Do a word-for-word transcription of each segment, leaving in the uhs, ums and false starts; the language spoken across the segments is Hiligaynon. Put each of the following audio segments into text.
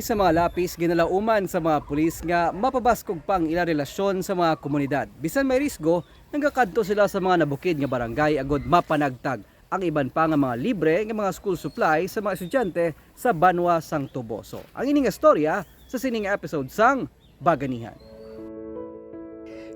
Sa mga lapis, ginalauman sa mga pulis nga mapabaskog pa ang ila relasyon sa mga komunidad. Bisan may risgo, nagakadto sila sa mga nabukid nga barangay agod mapanagtag ang iban pa nga mga libre nga mga school supply sa mga estudyante sa banwa sang Toboso. Ang ini nga istorya sa sining episode sang Baganihan.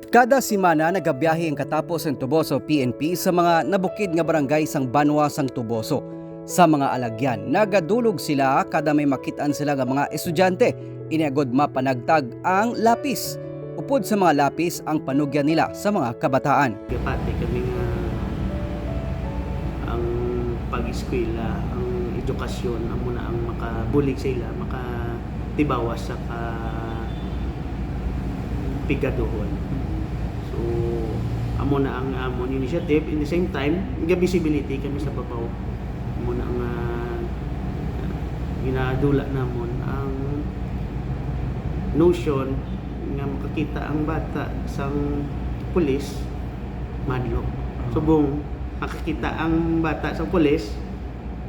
Kada semana nagabiyahe ang katapos sang Toboso P N P sa mga nabukid nga barangay sang banwa sang Toboso. Sa mga alagyan, nagadulog sila kada may makit-an sila nga mga estudyante, ini agod mapanagtag ang lapis. Upod sa mga lapis ang panugyan nila sa mga kabataan. Gapati kami nga ang pag-eskwela, ang edukasyon, amo na ang makabulig sa ila, makatibawas sa ka pigaduhon. So, amo na ang amon initiative. In the same time, ga-visibility kami sa babaw. Amo na nga ginadula namon ang notion nga makakita ang bata sang pulis, mahadlok. Subong makakita ang bata sang pulis,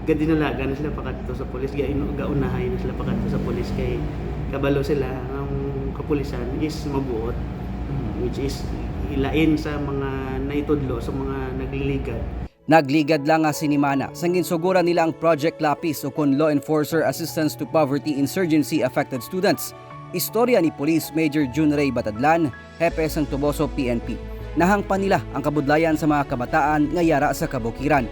gadinalagan na sila pakadto sa pulis, gaino-, gaunahay na sila pakadto sa pulis kay kabalo sila nga ang kapulisan is mabuot, which is ilain sa mga naitudlo sa mga nagliligad. Nagligad lang nga sinimana sang ginsuguran nila ang Project Lapis, ukon Law Enforcer Assistance to Poverty Insurgency Affected Students. Istorya ni Police Major Jun Ray Batadlan, hepe sang Toboso P N P. Nahangpan nila ang kabudlayan sa mga kabataan nga yara sa kabukiran.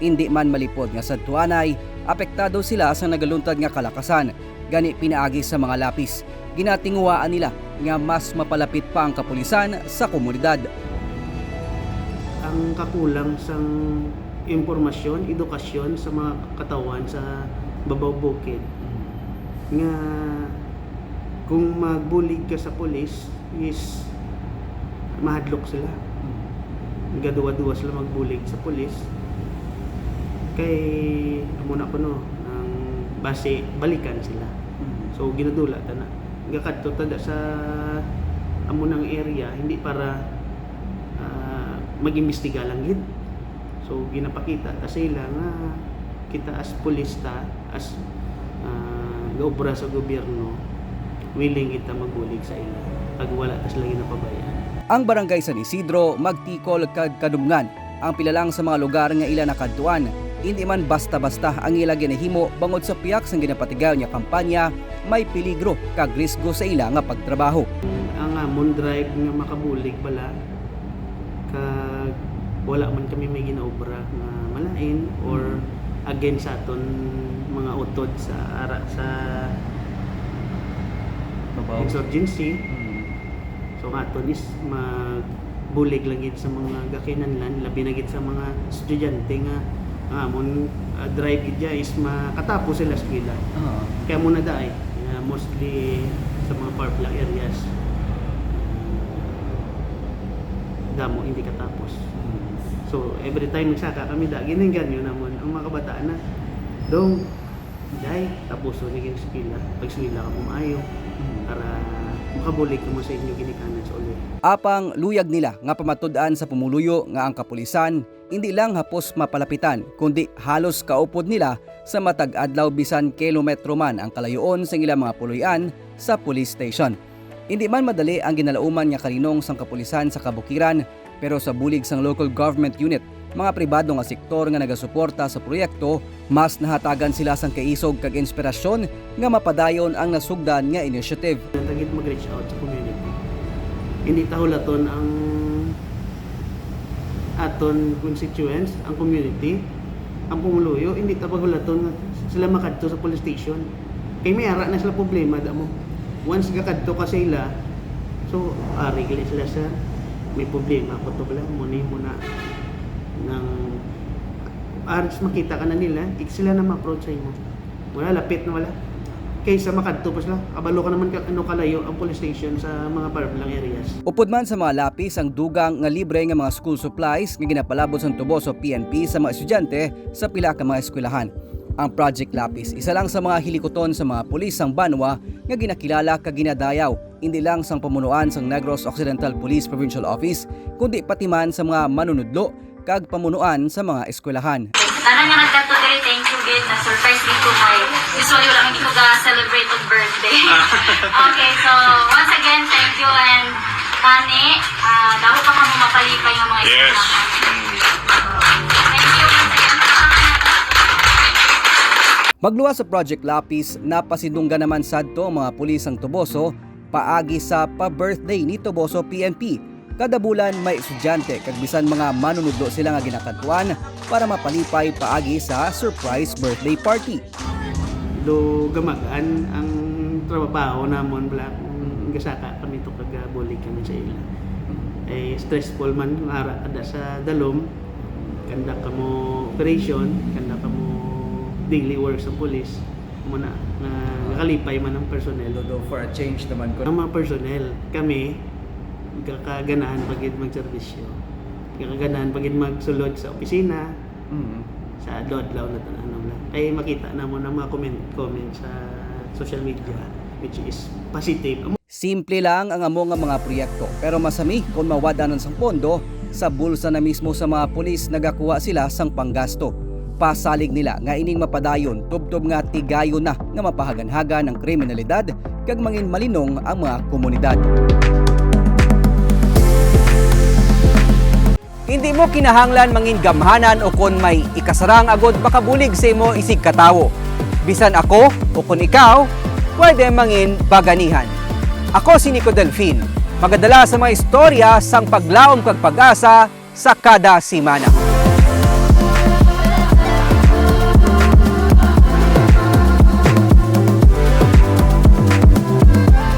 Indi man malipod nga sadtuanay, apektado sila sa nagaluntad nga kalakasan, gani pinaagi sa mga lapis. Ginatinguhaan nila nga mas mapalapit pa ang kapulisan sa komunidad. Ang kakulang sang impormasyon, edukasyon sa mga katawhan sa Babaw Bukid nga kung magbulig ka sa pulis is mahadlok sila. Gaduwa-duwa sila magbulig sa pulis. Kay amo na kuno ang base balikan sila. So ginadula ta na. Gakadto ta da sa amo nang area, hindi para, ah, mag-imbestiga lang gid. So ginapakita ta sa ila nga kita as pulis ta, as, ah, gaobra sa gobyerno, willing kita magbulig sa ila, kag wala ta sila ginapabay-an. Ang Barangay San Isidro, Magtikol, kag Kadumngan ang pila lang sa mga lugar nga ila nakadtuan. Indi man basta-basta ang ila ginahimo bangod sa piyak sang ginapatigayon nga kampanya, may peligro kag risgo sa ila nga pagtrabaho. Ang amon drive nga makabulig bala, kag wala man kami may ginaobra nga malain or against sa aton mga utod sa ara sa Babaw. Insurgency. So, ang aton is magbulig lang gid sa mga gakinahanglan, labi na gid sa mga estudyante nga, nga amon, ah, drive gid dya is makatapos sila eskwela. Oo. Kaya mo na dai, ah, mostly sa mga far-flung areas, damo hindi katapos. So, every time magsaka kami, da, ginengganyo namon ang mga kabataan na, "Dong, day, tapuson ni king eskwela, pag-eskwela ka mo maayo, para makabulig ka mo sa inyo ginikanan sa uli." Apang luyag nila nga pamatud-an sa pumuluyo nga ang kapulisan indi lang hapos mapalapitan, kundi halos kaupod nila sa matag adlaw bisan kilometro man ang kalayoon sa ilang mga puloy-an sa police station. Indi man madali ang ginalauman nga kalinong sang kapulisan sa kabukiran, pero sa bulig sang local government unit, mga pribado nga sektor nga nagasuporta sa proyekto, mas nahatagan sila sang kaisog kag inspirasyon nga mapadayon ang nasugdan nga initiative. Tagit mag-reach out sa community. Hindi ta hulaton ang aton constituents, ang community, ang pumuluyo, hindi ta paghulaton nga sila makadto sa police station. Kay may ara na sila problema, da mo. Once gakadto ka sa ila, so, ari gali sila, "Sir, may problema ko to, bala, mo ni mo na nang aris makita ka na nila, ik sila na ma-approach sa imo." Wala, lapit na wala. Kaysa makadto pa sila, kabalo ka naman ka, ano kalayo ang police station sa mga far-flung areas. Upod man sa mga lapis ang dugang nga libre nga mga school supplies nga ginapalabot sang Toboso P N P sa mga estudyante sa pila ka mga eskwelahan. Ang Project Lapis, isa lang sa mga hilikuton sa mga pulis sang banwa nga ginakilala kag ginadayaw, hindi lang sang pamunuan sang Negros Occidental Police Provincial Office, kundi pati man sa mga manunudlo kag pamunuan sa mga eskwelahan. Tanan nga nagkadto diri, thank you gid. Na-surprise gid ko kay Usually, wala man gid ko ga-celebrate og birthday. Okay, so, once again, thank you, and kani, ah, daw pa kamo mapalipay nga mga Yes. eskwelahan. Thank you once again. Magluwas sa Project Lapis, napasidunggan naman sadto ang mga pulis sang Toboso paagi sa pa-birthday ni Toboso P N P. Kada bulan may estudyante kag bisan mga manunudlo sila nga ginakadtuan para mapalipay paagi sa surprise birthday party. Do gamagan ang trabaho namon, bala, kung gasaka kami to kag bulig kami sa ila. Eh, stressful man kung ara kada sa dalom, kanda kamo operation, kanda kamo daily work sa police, mo na nga nakalipay man ang personnel. Although for a change naman ko. Ang mga personnel, kami, gakaganahan pa gid magserbisyo. Gakaganahan pa gid magsulod sa opisina, Mm. sa adlaw-adlaw na tanan lang. Kay makita namon ang mga comment, comment sa social media, which is positive. Simple lang ang amo nga mga proyekto, pero masami kon mawad-anan sang pondo sa bulsa na mismo sa mga pulis nagakuha sila sang panggasto. Pasalig nila nga ining mapadayon tubtob nga tigayon na nga mapahaganhagan ang kriminalidad kag mangin malinong ang mga komunidad. Hindi mo kinahanglan mangin gamhanan o kon may ikasarang agod makabulig sa imo isig katawo. Bisan ako o kon ikaw, pwede mangin baganihan. Ako si Nico Delfin, magadala sa mga istorya sang paglaom kag pag-asa sa kada semana.